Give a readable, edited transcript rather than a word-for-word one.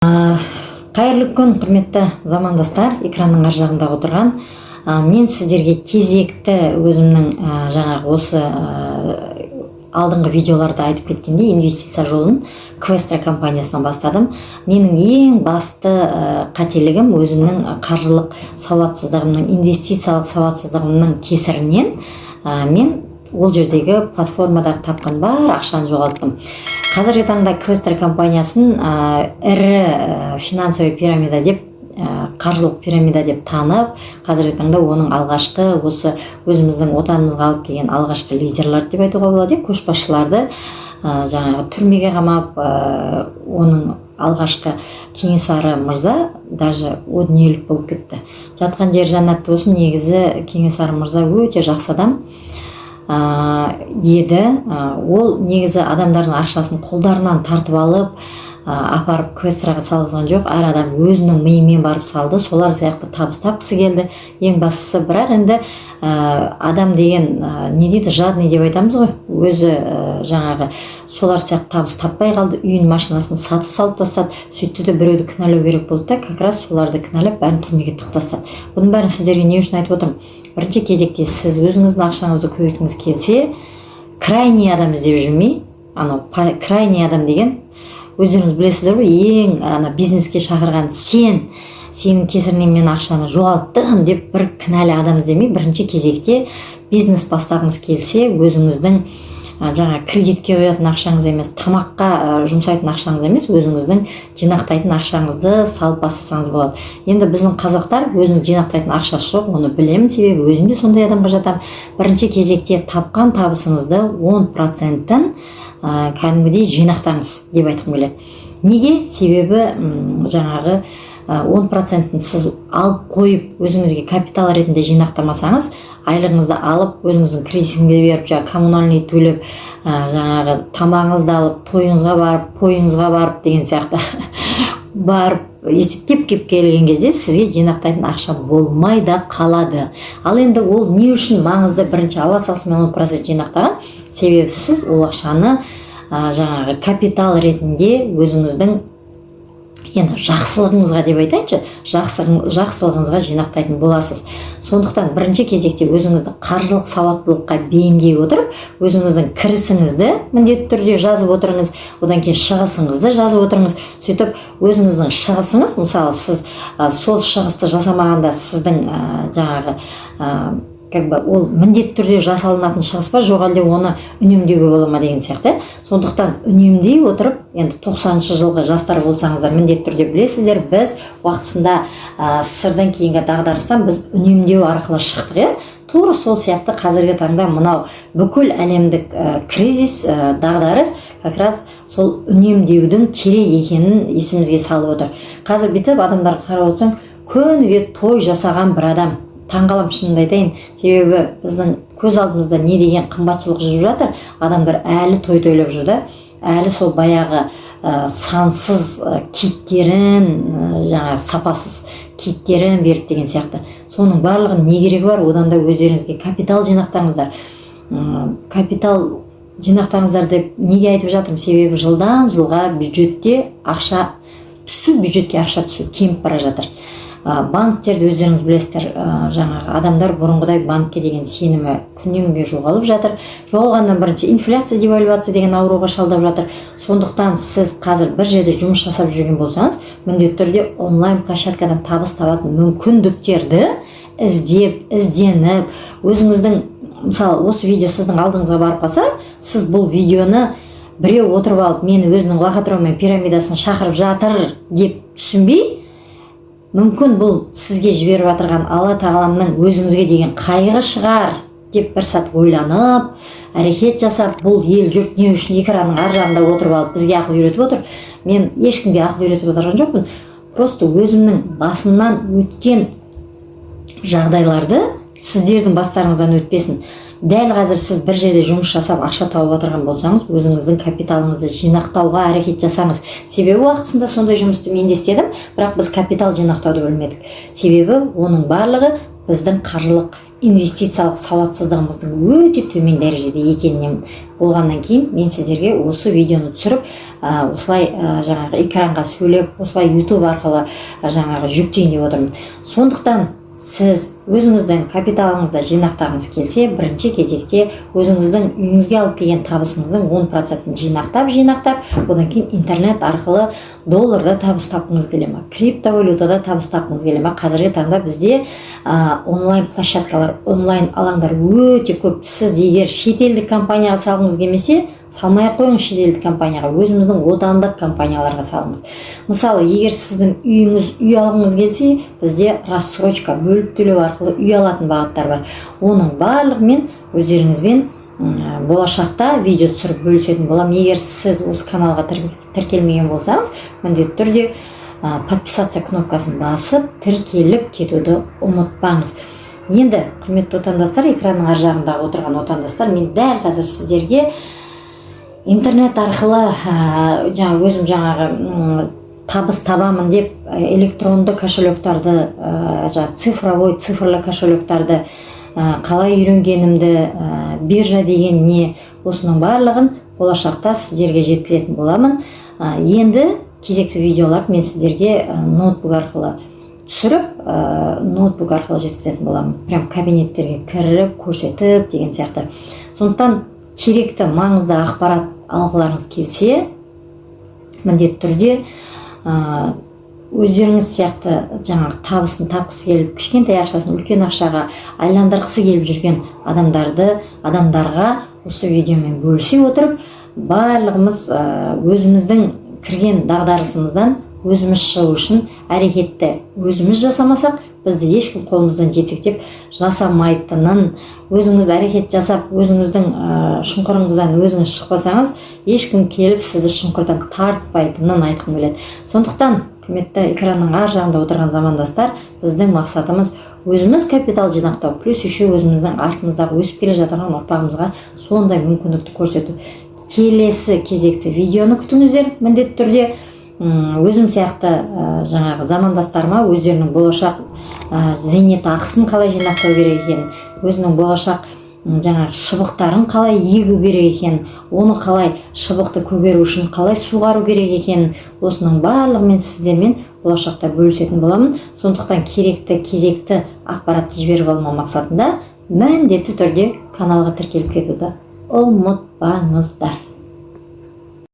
Қайырлы күн, құрметті замандастар, экранның ар жағында отырған. Мен сіздерге кезекті өзімнің жаңағы осы алдыңғы видеоларда айтып кеткендей, инвестиция жолын Квестра компаниясынан бастадым. Менің ең басты қателігім өзімнің қаржылық сауатсыздығымның, инвестициялық сауатсыздығымның кесірінен мен ол жердегі платформадағы тапқан бар ақшаны жоғалттым. Қазіргі таңда Квестра компаниясын ірі финансовый пирамида деп, қаржылық пирамида деп танып, қазіргі таңда оның алғашқы, осы өзіміздің отанымызға алып келген алғашқы лидерлар деп айтуға болады, иә, көшбасшыларды жаңағы түрмеге қамап, оның алғашқы Кенесары мырза даже о дүниелік болып кетті, жатқан жері жәннатты болсын. Негізі Кенесары мырза өте жақсы адам еді. Ол негізі адамдардың ақшасын қолдарынан тартып алып, апарып Квестраға салғызған жоқ. Әр адам өзінің миымен барып салды, солар сияқты табыс тапқысы келді ең бастысы. Бірақ енді адам деген не дейді, жадный деп айтамыз ғой өзі, жаңағы солар сияқты табыс таппай қалды, үйін, машинасын сатып салып тастады. Сөйтті де, біреуді кінәлау керек болды да, как раз соларды кінәлап, бәрін түрмеге тығып тастады. Бұның бәрін сіздерге не үшін айтып отырмын? Бірінші кезекте сіз өзіңіздің ақшаңызды көбейткіңіз келсе, крайний адам іздеп жүрмей, анау крайний адам деген өздеріңіз білесіздер ғой, ең ана бизнеске шақырған сен, сенің кесірінен мен ақшаны жоғалттым деп бір кінәлі адам іздемей, бірінші кезекте бизнес бастағыңыз келсе, өзіңіздің жаңа кредитке құятын ақшаңыз емес, тамаққа жұмсайтын ақшаңыз емес, өзіңіздің жинақтайтын ақшаңызды салып бастасаңыз болады. Енді біздің қазақтар өзінің жинақтайтын ақшасы жоқ, оны білемін, себебі өзім де сондай адамға жатамын. Бірінші кезекте тапқан табысыңызды 10 процентін кәдімгідей жинақтаңыз деп айтқым келеді. Неге? Себебі жаңағы 10 процентін сіз алып қойып, өзіңізге капитал ретінде жинақтамасаңыз, айлығыңызды алып, өзіңіздің кредитіңізге беріп, жаңағы коммунальный төлеп, жаңағы тамағыңызды алып, тойыңызға барып, пойыңызға барып деген сияқты барып, есептеп келіп келген кезде сізге жинақтайтын ақша болмай да қалады. Ал енді ол не үшін маңызды, бірінші ала салысымен 10% жинақтаған? Себебі сіз ол ақшаны жаңағы капитал ретінде өзіңіздің енді жақсылығыңызға деп айтайыншы, жақсылығыңызға жинақтайтын боласыз. Сондықтан бірінші кезекте өзіңізді қаржылық сауаттылыққа бейімдей отырып, өзіңіздің кірісіңізді міндетті түрде жазып отырыңыз, одан кейін шығысыңызды жазып отырыңыз. Сөйтіп өзіңіздің шығысыңыз, мысалы, сіз сол шығысты жасамағанда, сіздің жаңағы как бы ол міндетті түрде жасалынатын шығыс па, жоқ әлде оны үнемдеуге бола ма деген сияқты. Сондықтан үнемдей отырып, енді 90-жылғы жастар болсаңыздар, міндетті түрде білесіздер, біз уақытысында СССР-дан кейінгі дағдарыстан біз үнемдеу арқылы шықтық, иә. Тура сол сияқты қазіргі таңда мынау бүкіл әлемдік кризис, дағдарыс как раз сол үнемдеудің керек екенін есімізге салып отыр. Қазір бүйтіп адамдарға қарап отырсаң, күніге той жасаған бір адам, таңғаламын, шынымды айтайын. Себебі біздің көз алдымызда не деген қымбатшылық жүріп жатыр, адамдар әлі той тойлап жүр да, әлі сол баяғы сансыз киттерін, жаңағы сапасыз киттерін беріп деген сияқты. Соның барлығын не керегі бар? Одан да өздеріңізге капитал жинақтаңыздар. Капитал жинақтаңыздар деп неге айтып жатырмын? Себебі жылдан жылға бюджетте ақша түсу, бюджетке ақша түсу кеміп бара жатыр. Банктерді өздеріңіз білесіздер, жаңағы адамдар бұрынғыдай банкке деген сенімі күннен күнге жоғалып жатыр. Жоғалғаннан бірінші инфляция, девальвация деген ауруға шалдап жатыр. Сондықтан сіз қазір бір жерде жұмыс жасап жүрген болсаңыз, міндетті түрде онлайн площадкадан табыс табатын мүмкіндіктерді іздеп, ізденіп, өзіңіздің, мысалы, осы видео сіздің алдыңызға барып қалса, сіз бұл видеоны біреу отырып алып, мені өзінің лохотрон мен пирамидасын шақырып жатыр деп түсінбей, мүмкін бұл сізге жіберіп жатырған Алла тағаламның өзіңізге деген қайғы шығар деп бір сәт ойланып, әрекет жасап, бұл ел жұрт не үшін экранның ар жағында отырып алып бізге ақыл үйретіп отыр? Мен ешкімге ақыл үйретіп отырған жоқпын, просто өзімнің басымнан өткен жағдайларды сіздердің бастарыңыздан өтпесін. Дәл қазір сіз бір жерде жұмыс жасап, ақша тауып отырған болсаңыз, өзіңіздің капиталыңызды жинақтауға әрекет жасаңыз. Себебі уақытысында сондай жұмысты мен де істедім, бірақ біз капитал жинақтауды білмедік. Себебі оның барлығы біздің қаржылық Инвестициялық сауатсыздығымыздың өте төмен дәрежеде екенінен болғаннан кейін мен сіздерге осы видеоны түсіріп, осылай жаңағы экранға сөйлеп, осылай Ютуб арқылы жаңағы жүктейін деп отырмын. Сондықтан сіз өзіңіздің капиталыңызды жинақтағыңыз келсе, бірінші кезекте өзіңіздің үйіңізге алып келген табысыңыздың 10%-ін жинақтап, жинақтап, одан кейін интернет арқылы долларда табыс тапқыңыз келе ма, криптовалютада табыс тапқыңыз келе ма, қазіргі таңда бізде онлайн площадкалар, онлайн алаңдар өте көп. Сіз егер шетелдік компанияға салғыңыз келмесе, салмай ақ қойыңыз шетелдік компанияға, өзіміздің отандық компанияларға салыңыз. Мысалы, егер сіздің үйіңіз, үй алғыңыз келсе, бізде рассрочка, бөліп төлеу арқылы үй алатын бағыттар бар. Оның барлығымен өздеріңізбен болашақта видео түсіріп бөлісетін боламын. Егер сіз осы каналға тіркелмеген болсаңыз, міндетті түрде подписаться кнопкасын басып, тіркеліп кетуді ұмытпаңыз. Енді, құрметті отандастар, экранның ар жағындағы отырған отандастар, мен дәл қазір сіздерге интернет арқылы жаңа өзім жаңағы табыс табамын деп электронды кошелектарды, жаңағы цифровой, цифрлы кошелектарды қалай үйренгенімді, биржа деген не, осының барлығын болашақта сіздерге жеткізетін боламын. Енді кезекті видеолар мен сіздерге ноутбук арқылы түсіріп, ноутбук арқылы жеткізетін боламын, прям кабинеттерге кіріп көрсетіп деген сияқты. Сондықтан керекті, маңызды ақпарат алғыларыңыз келсе, міндетті түрде өздеріңіз сияқты жаңағы табысын тапқысы келіп, кішкентай ақшасын үлкен ақшаға айландырғысы келіп жүрген адамдарға осы видеомен бөлісе отырып, барлығымыз өзіміздің кірген дағдарысымыздан өзіміз шығу үшін әрекетті өзіміз жасамасақ, бізді ешкім қолымыздан жетектеп жасамайтынын, өзіңіз әрекет жасап, өзіңіздің шұңқырыңыздан өзіңіз шықпасаңыз, ешкім келіп сізді шұңқырдан тартпайтынын айтқым келеді. Сондықтан, құрметті экранның ар жағында отырған замандастар, біздің мақсатымыз өзіміз капитал жинақтау, плюс еще өзіміздің артымыздағы өсіп келе жатырған ұрпағымызға сондай мүмкіндікті көрсету. Келесі кезекті видеоны күтіңіздер. Міндетті түрде өзім сияқты жаңағы замандастарыма өздерінің болашақ зейнетақысын қалай жинақтау керек екенін, өзінің болашақ жаңағы шыбықтарын қалай егу керек екенін, оны қалай, шыбықты көгеру үшін қалай суғару керек екенін, осының барлығымен сіздермен болашақта бөлісетін боламын. Сондықтан керекті, кезекті ақпаратты жіберіп алмау мақсатында міндетті түрде каналға тіркеліп кетуді ұмытпаңыздар.